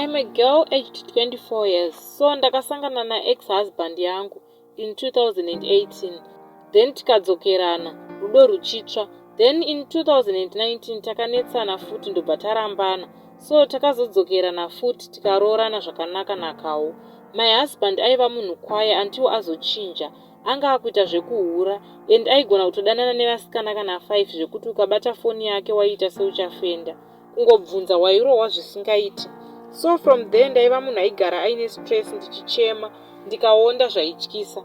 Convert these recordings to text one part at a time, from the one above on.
I'm a girl aged 24 years, so ndakasangana naex husband yangu in 2018, then tikadzokerana, rudo ruchitsva. Then in 2019 takanetsana futi, ndobva tarambana. So takazodzokerana futi, tikaroorana zvakanaka nakawo. My husband aiva munhu kwaye until azochinja. Anga akuita zvekuhura and aigona kutodanana nevasikana kana 5, zvekuti ukabata foni yake waiita seuchafenda, kungobvunza wairohwa zvisingaiti. So from there ndaiva munhu aigara aine stress, ndichichema, ndikaonda zvaityisa.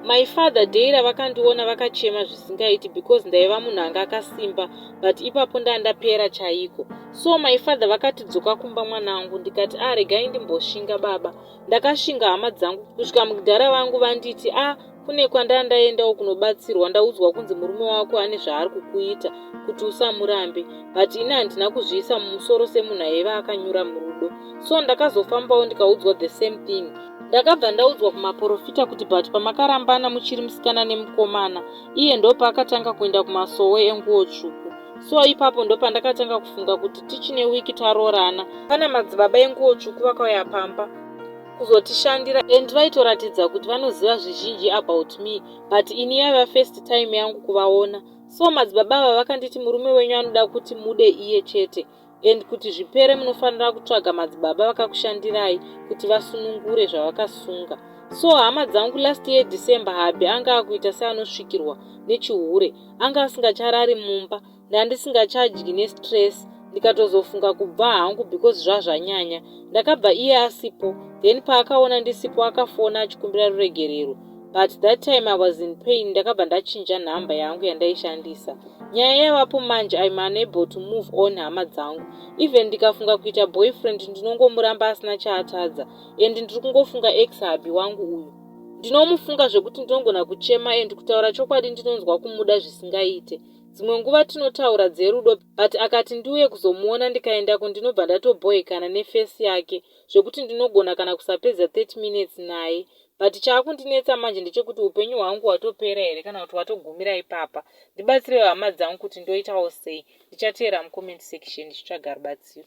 My father, day ravakandiona, vakachema zvisingaiti because ndaiva munhu anga akasimba, but ipapo ndandapera chaiko. So my father vakati, "Dzoka kumba, mwanangu." Ndikati, "A, regai ndimboshinga, baba." Ndakashinga, hama dzangu, kusvika mudhara vangu vanditi, "A, kune kwandandaendawo kunobatsirwa, ndaudzwa kunzi murume wako ane zvaari kukuita kuti usamurambe." But ini handina kuzviisa mumusoro semunhu aiva akanyura murudo. So ndakazofambawo, ndikaudzwa the same thing. Ndakabva ndaudzwa kumaprofita kuti, "But pamakarambana muchiri musikana nemukomana, iye ndopaakatanga kuenda kumasowe enguo tsvuku." So ipapo ndopandakatanga kufunga kuti tichine wiki taroorana, pana madzibaba enguo tsvuku vakauya pamba kuzotishandira and vaitoratidza kuti vanoziva zvizhinji about me, but ini yaiva first time yangu kuvaona. So madzibaba ava vakanditi, "Murume wenyu anoda kuti mude iye chete, and kuti zvipere munofanira kutsvaga madzibaba vakakushandirai kuti vasunungure zvavakasunga." So hama dzangu, last year December, hubby anga akuita seanosvikirwa nechihure. Anga asingacharari mumba, ndandisingachadyi nestress, ndikatozofunga kubva hangu because zvazvanyanya. Ndakabva iye asipo. Then paakaona ndisipo, akafona achikumbira ruregerero, but that time I was in pain. Ndakabva ndachinja nhamba yangu yandaishandisa. Nyaya yavapo manje, I'm unable to move on, hama dzangu. Even ndikafunga kuita boyfriend, ndinongomuramba asina chaatadza, and ndiri kungofunga ex hubby wangu uyu. Ndinomufunga zvekuti ndinogona kuchema, and kutaura chokwadi, ndinonzwa kumuda zvisingaite. Dzimwe nguva tinotaura dzerudo, but akati ndiuye kuzomuona, ndikaendako ndinobva ndatobhoekana neface yake zvekuti ndinogona kana kusapedza 30 minutes naye. But chaakundinetsa manje ndechekuti upenyu hwangu hwatopera here kana kuti hwatogumira ipapa? Ndibatsirewo, hama dzangu, kuti ndoitawo sei. Ndichateera mucomment section ndichitsvaga rubatsiro.